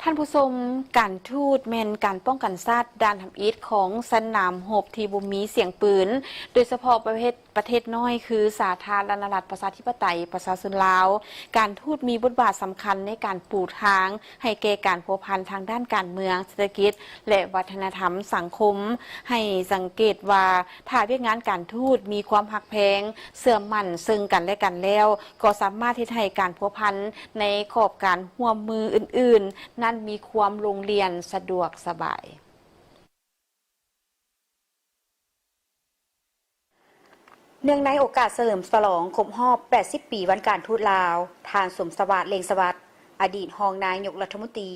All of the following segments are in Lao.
ທ່ານຜູ້ຊົມ, ການທູດແມ່ນການປ້ອງກັນຊາດດ້ານທຳອິດຂອງສະໜາມຮົບທີ່ບໍ່ມີສຽງປືນ, ໂດຍສະເພາະປະເທດ, ປະເທດນ້ອຍຄືສາທາລະນະລັດປະຊາທິປະໄຕປະຊາຊົນລາວ. ການທູດມີບົດບາດສຳຄັນໃນການປູທາງໃຫ້ແກ່ການພົວພັນທາງດ້ານການເມືອງ, ເສດຖະກິດ ແລະ ວັດທະນະທຳສັງຄົມ. ໃຫ້ສັງເກດວ່າ ຖ້າວຽກງານການທູດມີຄວາມຮັກແພງ, ເຊື່ອໝັ້ນເຊິ່ງກັນແລະກັນແລ້ວ, ກໍສາມາດເຮັດໃຫ້ການພົວພັນໃນຂອບການຮ່ວມມືອື່ນໆນັ້ນມີຄວາມລົງລຽນສະດວກສະບາຍ. ເນື່ອງໃນໂອກາດສະເຫຼີມສະຫຼອງຄົບຮອບແປດສິບປີວັນການທູດລາວ, ທ່ານ ສົມສະຫວາດ ເລັ່ງສະຫວັດ, ອະດີດຮອງນາຍົກລັດຖະມົນຕີ,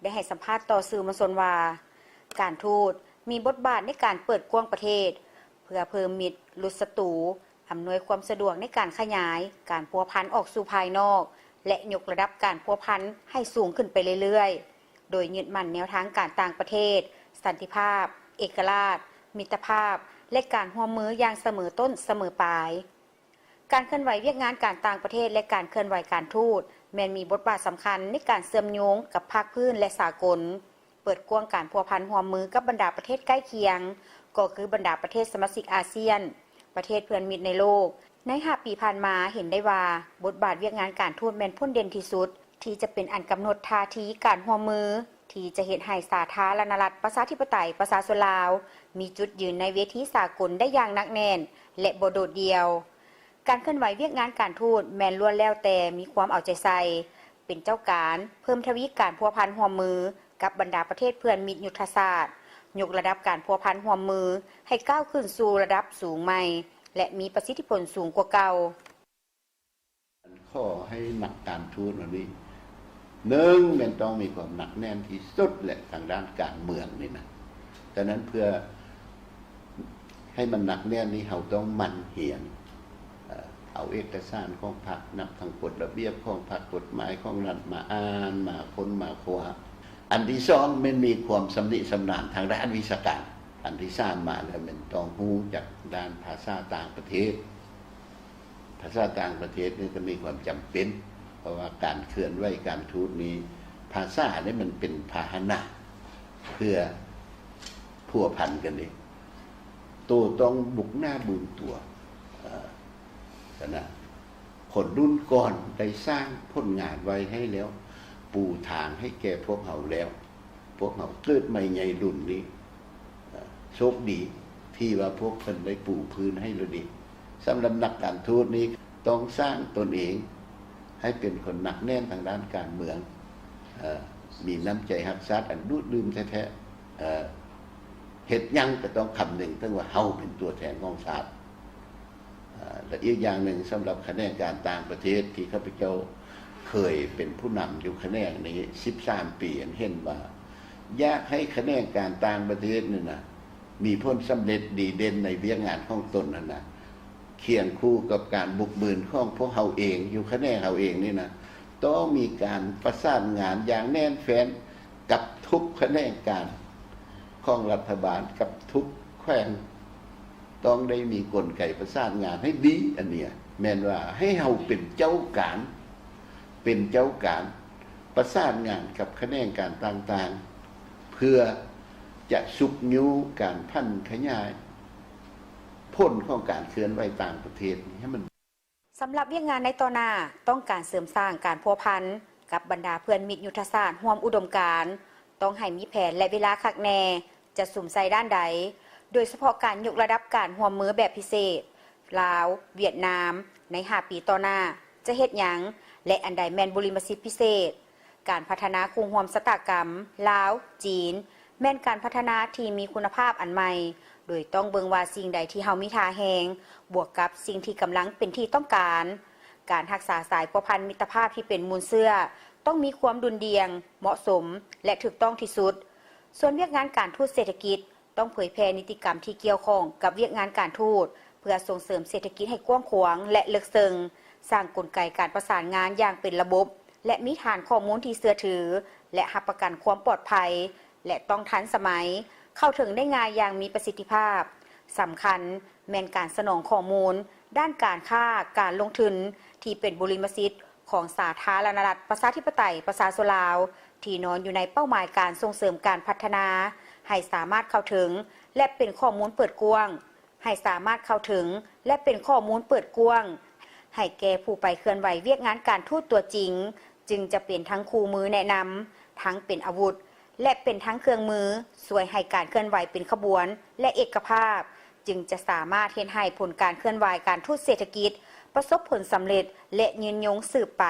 ໄດ້ໃຫ້ສຳພາດຕໍ່ສື່ມວນຊົນວ່າ ການທູດມີບົດບາດໃນການເປີດກວ້າງປະເທດ ເພື່ອເພີ່ມມິດຫຼຸດສັດຕູ, ອຳນວຍຄວາມສະດວກໃນການຂະຫຍາຍການພົວພັນອອກສູ່ພາຍນອກ ແລະ ຍົກລະດັບການພົວພັນໃຫ້ສູງຂຶ້ນໄປເລື້ອຍໆ, ໂດຍຍຶດໝັ້ນແນວທາງການຕ່າງປະເທດ, ສັນຕິພາບ, ເອກະລາດ, ມິດຕະພາບ ແລະ ການຮ່ວມມືຢ່າງສະເໝີຕົ້ນສະເໝີປາຍ. ການເຄື່ອນໄຫວວຽກງານການຕ່າງປະເທດ ແລະ ການເຄື່ອນໄຫວການທູດ ແມ່ນມີບົດບາດສຳຄັນໃນການເຊື່ອມໂຍງກັບພາກພື້ນ ແລະ ສາກົນ, ເປີດກວ້າງການພົວພັນຮ່ວມມືກັບບັນດາປະເທດໃກ້ຄຽງ, ກໍຄືບັນດາປະເທດສະມາຊິກອາຊຽນ, ປະເທດເພື່ອນມິດໃນໂລກ. ໃນຫ້າປີຜ່ານມາເຫັນໄດ້ວ່າ ບົດບາດວຽກງານການທູດແມ່ນພົ້ນເດັ່ນທີ່ສຸດ ທີ່ຈະເປັນອັນກຳນົດທ່າທີການຮ່ວມມື ທີ່ຈະເຮັດໃຫ້ສາທາລະນະລັດປະຊາທິປະໄຕປະຊາຊົນລາວ ມີຈຸດຢືນໃນເວທີສາກົນໄດ້ຢ່າງໜັກແໜ້ນ ແລະ ບໍ່ໂດດດ່ຽວ. ການເຄື່ອນໄຫວວຽກງານການທູດແມ່ນລ້ວນແລ້ວແຕ່ມີຄວາມເອົາໃຈໃສ່, ເປັນເຈົ້າການເພີ່ມທະວີການພົວພັນຮ່ວມມືກັບບັນດາປະເທດເພື່ອນມິດຍຸດທະສາດ, ຍົກລະດັບການພົວພັນຮ່ວມມືໃຫ້ກ້າວຂຶ້ນສູ່ລະດັບສູງໃໝ່ ແລະ ມີປະສິດທິຜົນສູງກວ່າເກົ່າ. ຂໍໃຫ້ນັກການທູດເຫຼົ່ານີ້ ໜຶ່ງແມ່ນຕ້ອງມີຄວາມໜັກແໜ້ນທີ່ສຸດແຫຼະ ທາງດ້ານການເມືອງນີ້ນະ. ສະນັ້ນເພື່ອໃຫ້ມັນໜັກແໜ້ນນີ້ ເຮົາຕ້ອງໝັ່ນຮຽນ ເອີ ເອົາເອກະສານຂອງພັກ ນັບທັງກົດລະບຽບຂອງພັກ ກົດໝາຍຂອງລັດ ມາອ່ານ ມາຄົ້ນ ມາຄວ້າ. ອັນທີສອງແມ່ນມີຄວາມຊຳນິຊຳນານທາງດ້ານວິຊາການ. ອັນທີສາມມາແລ້ວແມ່ນຕ້ອງຮູ້ຈັກດ້ານພາສາຕ່າງປະເທດ. ພາສາຕ່າງປະເທດນີ້ກໍມີຄວາມຈຳເປັນ ເພາະວ່າການເຄື່ອນໄຫວການທູດນີ້ ພາສານີ້ມັນເປັນພາຫະນະເພື່ອພົວພັນກັນເດ້. ໂຕຕ້ອງບຸກໜ້າບຸນຕົວ. ເອີ ສະນັ້ນ ຄົນລຸ້ນກ່ອນໄດ້ສ້າງຜົນງານໄວ້ໃຫ້ແລ້ວ, ປູທາງໃຫ້ແກ່ພວກເຮົາແລ້ວ. ພວກເຮົາເກີດໃໝ່ໃຫຍ່ລຸ້ນນີ້ ເອີ ໂຊກດີທີ່ວ່າພວກເພິ່ນໄດ້ປູພື້ນໃຫ້ແລ້ວເດ້. ສຳລັບນັກການທູດນີ້ ຕ້ອງສ້າງຕົນເອງໃຫ້ເປັນຄົນໜັກແໜ້ນທາງດ້ານການເມືອງ, ເອີ ມີນ້ຳໃຈຮັກຊາດອັນດູດດື່ມແທ້ໆ, ເອີ ເຮັດຫຍັງກໍຕ້ອງຄຳນຶງເຖິງວ່າເຮົາເປັນຕົວແທນຂອງຊາດ. ເອີ ແລະ ອີກຢ່າງໜຶ່ງ ສຳລັບຂະແໜງການຕ່າງປະເທດທີ່ຂ້າພະເຈົ້າເຄີຍເປັນຜູ້ນຳຢູ່ຂະແໜງນີ້ສິບສາມປີ ອັນເຫັນວ່າຢາກໃຫ້ຂະແໜງການຕ່າງປະເທດນີ້ນະ ມີຜົນສຳເລັດດີເດັ່ນໃນວຽກງານຂອງຕົນຫັ້ນນະ, ຄຽງຄູ່ກັບການບຸກບືນຂອງພວກເຮົາເອງ ຢູ່ຂະແໜງເຮົາເອງນີ້ນະ ຕ້ອງມີການປະສານງານຢ່າງແໜ້ນແຟ້ນ ກັບທຸກຂະແໜງການຂອງລັດຖະບານ ກັບທຸກແຂວງ ຕ້ອງໄດ້ມີກົນໄກປະສານງານໃຫ້ດີ. ອັນເນີ້ຍແມ່ນວ່າໃຫ້ເຮົາເປັນເຈົ້າການ, ເປັນເຈົ້າການປະສານງານກັບຂະແໜງການຕ່າງໆ ເພື່ອຈະຊຸກຍູ້ການຜັນຂະຫຍາຍຜົນຂອງການເຄື່ອນໄຫວຕ່າງປະເທດໃຫ້ມັນ ສຳລັບວຽກງານໃນຕໍ່ໜ້າ ຕ້ອງການເສີມສ້າງການພົວພັນກັບບັນດາເພື່ອນມິດຍຸດທະສາດຮ່ວມອຸດົມການ, ຕ້ອງໃຫ້ມີແຜນ ແລະ ເວລາຄັກແນ່ ຈະສຸມໃສ່ດ້ານໃດ, ໂດຍສະເພາະການຍົກລະດັບການຮ່ວມມືແບບພິເສດ ລາວ-ຫວຽດນາມ ໃນຫ້າປີຕໍ່ໜ້າ ຈະເຮັດຫຍັງ ແລະ ອັນໃດແມ່ນບຸລິມະສິດພິເສດ. ການພັດທະນາຄູ່ຮ່ວມຊະຕາກຳ ລາວ-ຈີນ ແມ່ນການພັດທະນາທີ່ມີຄຸນນະພາບອັນໃໝ່, ໂດຍຕ້ອງເບິ່ງວ່າສິ່ງໃດທີ່ເຮົາມີທ່າແຮງ ບວກກັບສິ່ງທີ່ກຳລັງເປັນທີ່ຕ້ອງການ. ການຮັກສາສາຍພົວພັນມິດຕະພາບທີ່ເປັນມູນເຊື້ອ ຕ້ອງມີຄວາມດຸ່ນດ່ຽງ, ເໝາະສົມ ແລະ ຖືກຕ້ອງທີ່ສຸດ. ສ່ວນວຽກງານການທູດເສດຖະກິດ ຕ້ອງເຜີຍແຜ່ນິຕິກຳທີ່ກ່ຽວຂ້ອງກັບວຽກງານການທູດ ເພື່ອສົ່ງເສີມເສດຖະກິດໃຫ້ກວ້າງຂວາງ ແລະ ເລິກເຊິ່ງ, ສ້າງກົນໄກການປະສານງານຢ່າງເປັນລະບົບ ແລະ ມີຖານຂໍ້ມູນທີ່ເຊື່ອຖື ແລະ ຮັບປະກັນຄວາມປອດໄພ ແລະ ຕ້ອງທັນສະໄໝ, ເຂົ້າເຖິງໄດ້ງ່າຍຢ່າງມີປະສິດທິພາບ. ສຳຄັນແມ່ນການສະໜອງຂໍ້ມູນດ້ານການຄ້າ, ການລົງທຶນທີ່ເປັນບຸລິມະສິດ ຂອງສາທາລະນະລັດ ປະຊາທິປະໄຕ ປະຊາຊົນລາວ ທີ່ນອນຢູ່ໃນເປົ້າໝາຍການສົ່ງເສີມການພັດທະນາ ໃຫ້ສາມາດເຂົ້າເຖິງ ແລະ ເປັນຂໍ້ມູນເປີດກວ້າງ, ໃຫ້ສາມາດເຂົ້າເຖິງ ແລະ ເປັນຂໍ້ມູນເປີດກວ້າງ ໃຫ້ແກ່ຜູ້ໄປເຄື່ອນໄຫວວຽກງານການທູດຕົວຈິງ, ຈຶ່ງຈະເປັນທັງຄູ່ມືແນະນຳ, ທັງເປັນອາວຸດ ແລະ ເປັນທັງເຄື່ອງມື ຊ່ວຍໃຫ້ການເຄື່ອນໄຫວເປັນຂະບວນ ແລະ ເອກະພາບ, ຈຶ່ງຈະສາມາດເຮັດໃຫ້ຜົນການເຄື່ອນໄຫວການທູດເສດຖະກິດ ປະສົບຜົນສຳເລັດ ແລະ ຍືນຍົງສືບໄປ.